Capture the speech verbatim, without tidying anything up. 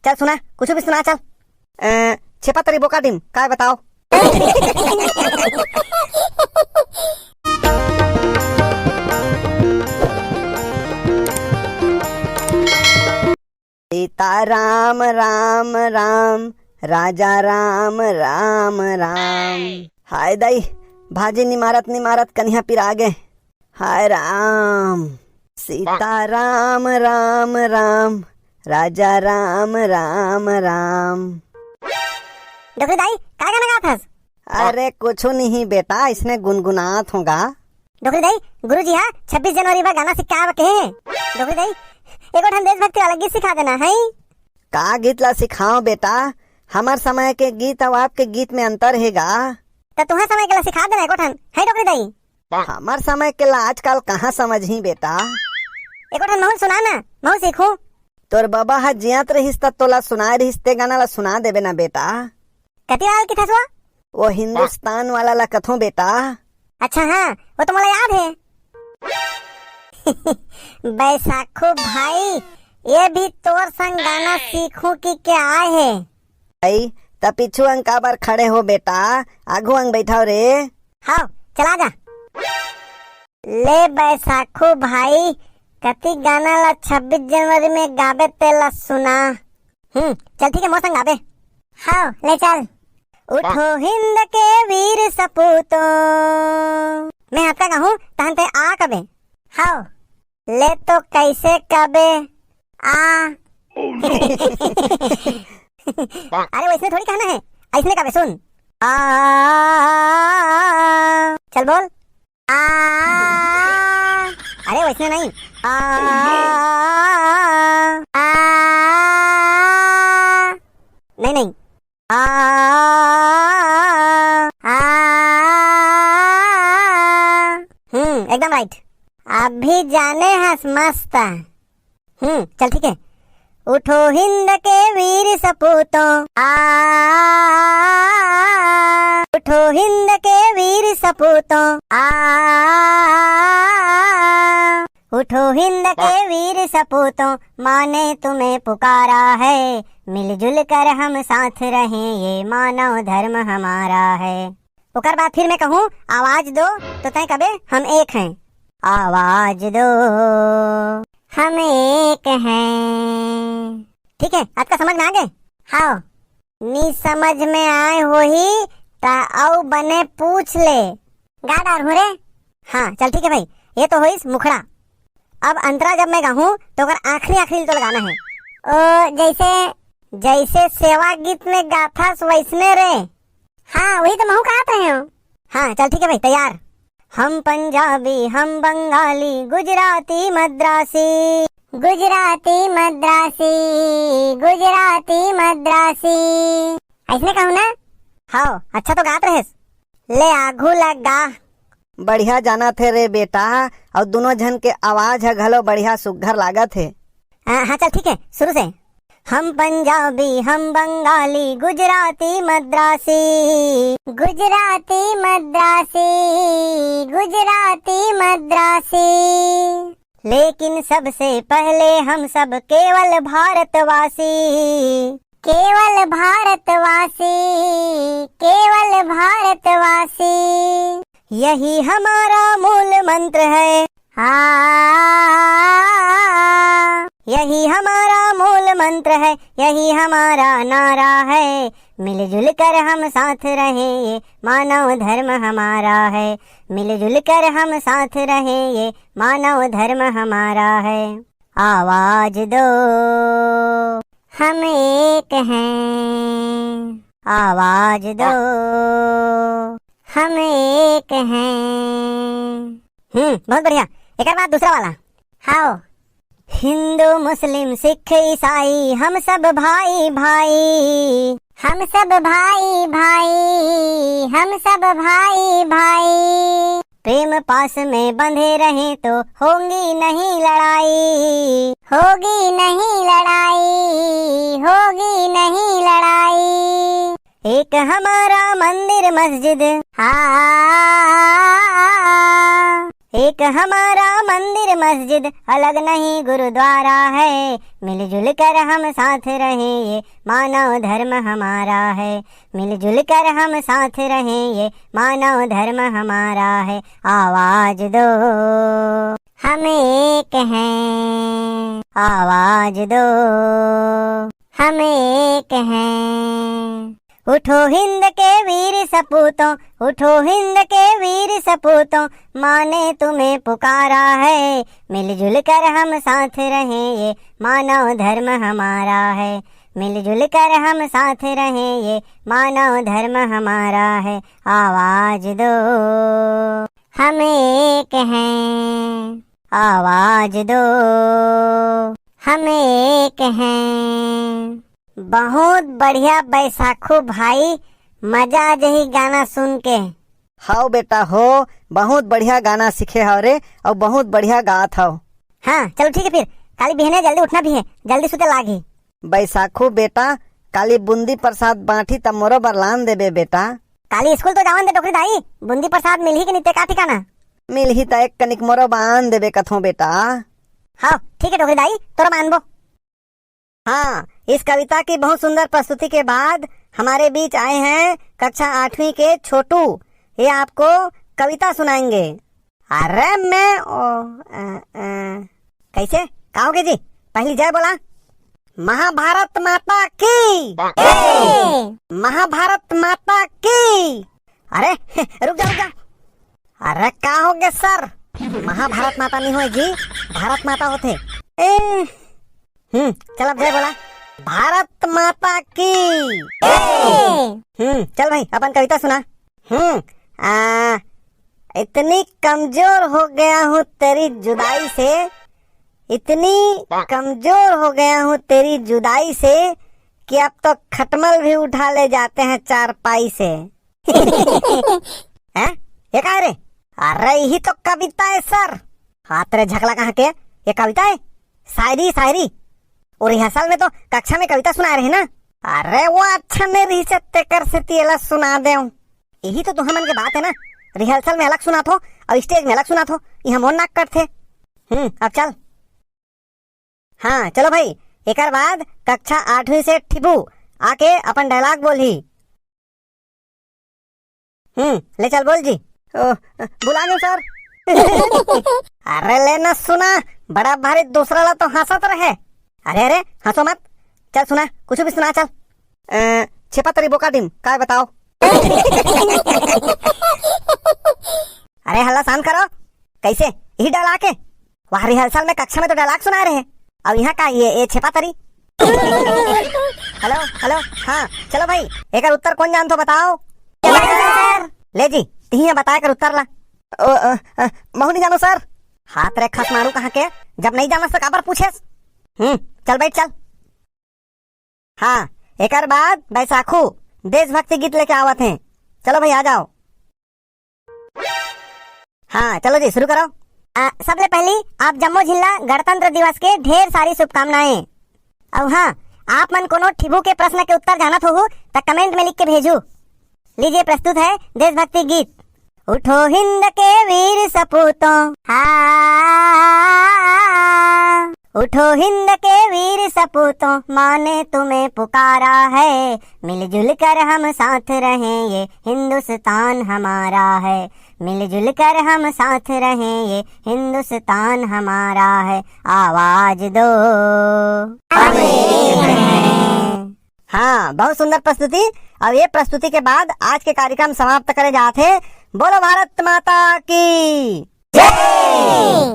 चल सुना, कुछ भी सुना, चल। अ, छेपा तरी बोका डिम, काय बताओ? सीता राम, राम, राम, राजा राम, राम, राम। हाय दाई, भाजी निमारत निमारत कनिहा पिरा गे। हाय राम, सीता राम, राम, राम, राजा राम, राम, राम। डोकरी दाई, का गाना गात हस? अरे, कुछु नहीं बेटा, इसने गुनगुनात होगा। डोकरी दाई, गुरुजी हा छब्बीस जनवरी बर गाना सिखाए बर कहे हे। डोकरी दाई, एको ठन देशभक्ति वाला गीत सिखा देना, है? का गीत ला सिखाओ बेटा? हमर समय के गीत अउ आपके गीत में अंतर हे गा। त तुहा समय के ला सिखा देना एको ठन, है डोकरी दाई? हमर समय के ला आजकल कहाँ समझही बेटा? एको ठन महू सुना ना, महू सीखूं। तोर बबा ह जियत रहिस त तोला सुनाए रहिस, ते गाना ला सुना देबे ना बेटा। कति वाला किथस वो? वो हिंदुस्तान वाला ला कथों बेटा। अच्छा हाँ, वो तो मोला याद हे। बैसाखू भाई, ये भी तोर संग गाना सीखूं कि के आए हे। भाई, त पीछू अंग काबर खड़े हो बेटा, आघू अंग बैठाओ रे। हाव, चला जा। ले बैसाखू भाई, कति गाना ला छब्बीस जनवरी में गाबे तेला सुना। हम्म, चल ठीक है, मोर संग गाबे। हाव, ले चल। उठो हिंद के वीर सपूतों। मैं हाथ का कहूँ, तहन ते आ कबे। हाव, ले तो कैसे कबे आ। अरे वैसने थोड़ी कहना है, ऐसने कबे सुन। आ, चल बोल। आ, अरे वैसने नहीं। आ, आ, नहीं, नहीं। आ, आ, हम्म, एकदम राइट। अभी जाने हस मस्त। हम्म, चल ठीक है। उठो हिंद के वीर सपूतों, आ, उठो हिंद के वीर सपूतों, आ, उठो हिंद के वीर सपूतों, माँ ने तुम्हें पुकारा है, मिलजुल कर हम साथ रहें, ये मानव धर्म हमारा है। ओकर बाद फिर मैं कहूँ, आवाज दो, तो तय कबे, हम एक हैं। आवाज दो, हम एक हैं। ठीक है, अतका समझ में आ गे? हाव। नी समझ में आए होही, त अउ बने पूछ ले। गा डारहूँ रे। हाँ, चल ठीक है भाई, ये तो होइस मुखड़ा। अब अंतरा जब मैं गाहूँ, तो ओकर आखिरी, आखिरी तो लगाना है। ओ, जैसे, जैसे सेवा गीत में गाथस वैसने रे। हाँ, वही तो महू कहत रहे हो। हाँ, चल ठीक है भाई, तैयार। हम पंजाबी, हम बंगाली, गुजराती, मद्रासी। गुजराती, मद्रासी, गुजराती, मद्रासी। ऐसने कहूँ ना? हाव, अच्छा तो गात रहेस। ले आघू लग गा। बढ़िया जानत हे रे बेटा, अउ दुनों झन के आवाज ह घलो बढ़िया सुग्घर लागत हे। हाँ, हाँ, चल ठीक है, शुरू से। हम पंजाबी, हम बंगाली, गुजराती, मद्रासी। गुजराती, मद्रासी, गुजराती, मद्रासी। लेकिन सबसे पहले हम सब केवल भारतवासी। केवल भारतवासी, केवल भारतवासी। यही हमारा मूल मंत्र है। हाँ, यही हमारा मूल मंत्र है, यही हमारा नारा है। मिलजुल कर हम साथ रहें, ये मानव धर्म हमारा है। मिलजुल कर हम साथ रहें, ये मानव धर्म हमारा है। आवाज दो, हम एक हैं। आवाज दो, हम एक हैं। हम्म, बहुत बढ़िया। एकर बाद दूसरा वाला। हाव। हिंदू, मुस्लिम, सिख, ईसाई, हम सब भाई, भाई। हम सब भाई, भाई, हम सब भाई, भाई। प्रेम पास में बंधे रहें तो होगी नहीं लड़ाई। होगी नहीं लड़ाई, होगी नहीं लड़ाई। एक हमारा मंदिर मस्जिद। हाँ, एक हमारा मंदिर मस्जिद अलग नहीं गुरुद्वारा है, मिलजुल कर हम साथ रहें, ये मानव धर्म हमारा है। मिलजुल कर हम साथ रहें, ये मानव धर्म हमारा है। आवाज दो, हम एक हैं, आवाज दो, हम एक हैं। उठो हिंद के वीर सपूतों, उठो हिंद के वीर सपूतों, माँ ने तुम्हें पुकारा है। मिलजुल कर हम साथ रहें, ये मानव धर्म हमारा है। मिलजुल कर हम साथ रहें, ये मानव धर्म हमारा है। आवाज दो, हम एक हैं, आवाज दो, हम एक हैं। बहुत बढ़िया बैसाखू भाई, मजा आ जही गाना सुन के। हव बेटा हो, बहुत बढ़िया गाना सीखे हव रे, अउ बहुत बढ़िया गात हव। हाँ चलो ठीक है फिर, काली बिहने जल्दी उठना भी है, जल्दी सुते लागी। बैसाखू बेटा, काली बूंदी प्रसाद बांटी त मोरो बर लान देबे बेटा। काली स्कूल तो जावन दे डोकरी दाई, बूंदी प्रसाद मिलही कि निते का ठिकाना? मिलही त एक कनिक मोरो बांध देबे कथों बेटा। हाँ ठीक है डोकरी दाई, तोरो बांधबो। हाँ, इस कविता की बहुत सुंदर प्रस्तुति के बाद हमारे बीच आए हैं कक्षा आठवीं के छोटू। ये आपको कविता सुनाएंगे। अरे मैं ओ, अ, अ, कैसे? का होगे जी? पहली जय बोला। महाभारत माता की। महाभारत माता की। अरे रुक जा, रुक जा। अरे का होगे सर? महाभारत माता नहीं होय जी, भारत माता होथे। ए, हम्म, चल अब जय बोला। भारत माता की। हम्म, चल भाई अपन कविता सुना। हम्म, आ, इतनी कमजोर हो गया हूँ तेरी जुदाई से, इतनी कमजोर हो गया हूँ तेरी जुदाई से कि अब तो खटमल भी उठा ले जाते हैं चारपाई से। हैं? ये का है रे? अरे यही तो कविता है सर। हाथ रे झकला कहाँ के? ये कविता है? शायरी, शायरी। और रिहर्सल में तो कक्षा में कविता सुना रहे ना। अरे वो अच्छा नहीं रही से तेकर से तेला सुना दे। यही तो तुहमन के बात है ना, रिहर्सल में अलग सुनात हो और स्टेज में अलग सुनात हो, यहाँ मोर नाक कटथे। हम्म, अब चल। हाँ चलो भाई, एकर बाद कक्षा आठवीं से ठिबू आके अपन डायलॉग बोलही। हम्म, ले चल बोल जी। ओ, बुला लो सर। अरे ले ना सुना, बड़ा भारी दूसरा ला तो हंसत रहे। अरे अरे, हंसो मत, चल सुना, कुछ भी सुना चल। अ, छिपा तरी बोका डिम, काय बताओ? अरे हल्ला शांत करो, कैसे यही डायलॉग है? वहाँ रिहर्सल में कक्षा में तो डायलॉग सुना रहे, अब यहाँ का ये, ये छिपा तरी। हेलो हेलो, हाँ चलो भाई, एकर उत्तर कौन जानथो बताओ। ले जी, तिही बता एकर उत्तर ला। ओ, अ, अ, महू नहीं जानो सर। हाथ रे खस मारू कहाँ के, जब नहीं जानस तो काबर पूछेस? हम्म, चल बैठ चल। हाँ, एकर बाद बैसाखू देशभक्ति गीत लेके आवत हैं। चलो भाई आ जाओ। हाँ चलो जी शुरू करो। आ, सबले पहली आप जम्मो झिल्ला गणतंत्र दिवस के ढेर सारी शुभकामनाएं। अउ हाँ, आप मन कोनो ठिबू के प्रश्न के उत्तर जानत होहू त कमेंट में लिख के भेजू। लीजिए प्रस्तुत है देशभक्ति गीत। उठो हिंद के वीर सपूतों, हाँ, उठो हिंद के वीर सपूतों, माँ ने तुम्हें पुकारा है। मिलजुल कर हम साथ रहें, ये हिंदुस्तान हमारा है। मिलजुल कर हम साथ रहें, ये हिंदुस्तान हमारा है। आवाज दो, हम एक हैं। हाँ, बहुत सुंदर प्रस्तुति। अब ये प्रस्तुति के बाद आज के कार्यक्रम समाप्त करे जात हे। बोलो भारत माता की जय।